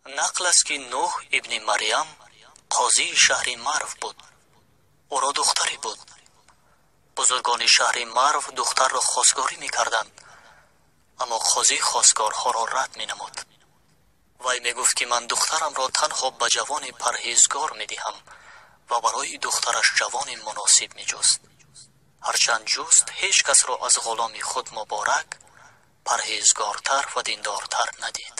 Нақл аст, ки Нӯҳ ибни Марьям қозии шаҳри Марв буд. Ӯро духтаре буд. Бузургони шаҳри Марв духтарро хостгорӣ мекарданд, аммо қозӣ хостгорҳоро рад менамуд. Вай мегуфт, ки ман духтарамро танҳо ба ҷавони парҳезгор медиҳам, ва барои духтараш ҷавони муносиб меҷуст. Ҳарчанд ҷуст, ҳеҷ касро аз ғуломи худ Муборак парҳезгортар ва диндортар надид.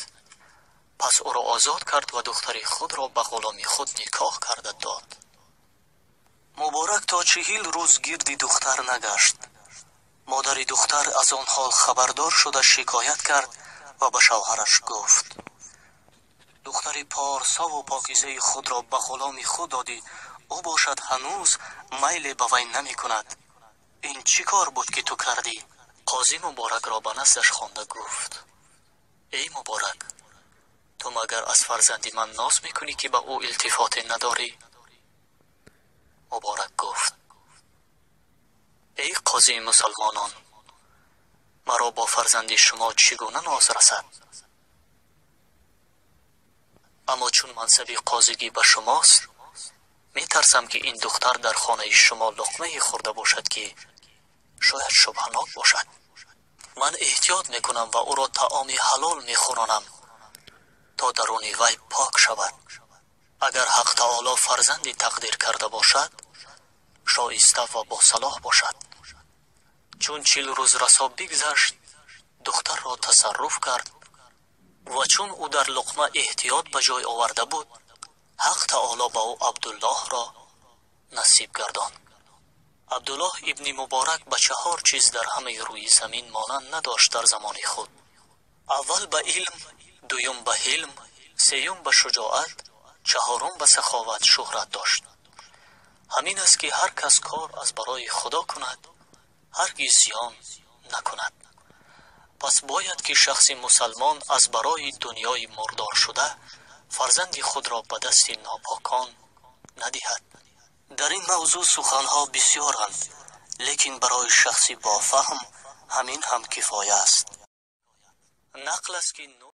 Пас ӯро озод кард ва духтари худро ба ғуломи худ никоҳ карда дод. Муборак то 40 рӯз гирди духтар нагашт. Модари духтар аз он ҳол хабардор шуда шикоят кард ва ба шавҳараш гуфт: духтари порсову покизаи худро ба ғуломи худ додӣ, ӯ бошад ҳанӯз майле ба вай намекунад. Ин чӣ кор буд, ки ту кардӣ? Қозӣ Муборакро ба наздаш хонда гуфт: эй Муборак, ту магар аз фарзанди ман ноз мекунӣ, ки ба ӯ илтифоте надорӣ? Муборак гуфт: эй қозии мусалмонон, маро бо фарзанди шумо чӣ гуна ноз расад? Аммо чун мансаби қозигӣ ба шумост, метарсам, ки ин духтар дар хонаи шумо луқмае хӯрда бошад, ки шояд шубҳанок бошад. Ман эҳтиёт мекунам ва ӯро таоми ҳалол мехӯронам, то даруни вай пок шавад. Агар Ҳақ таоло фарзанди тақдир карда бошад, шоиста ва босалоҳ бошад. Чун 40 рӯз расо бигзашт, духтарро тасарруф кард ва чун ӯ дар луқма эҳтиёт ба ҷой оварда буд, Ҳақ таоло ба ӯ Абдуллоҳро насиб гардонд. Абдуллоҳ ибни Муборак ба чаҳор чиз дар ҳамаи рӯи замин монанд надошт дар замони худ: аввал ба илм, дуюм ба ҳилм, сеюм ба шуҷоат, чаҳорум ба саховат шӯҳрат дошт. Ҳамин аст, ки ҳар кас кор аз барои Худо кунад, ҳаргиз зиён накунад. Пас бояд, ки шахси мусалмон аз барои дунёи мурдоршуда фарзанди худро ба дасти нопокон надиҳад. Дар ин мавзӯъ суханҳо бисёранд, лекин барои шахси бофаҳм ҳамин ҳам кифоя аст. Нақл аст, ки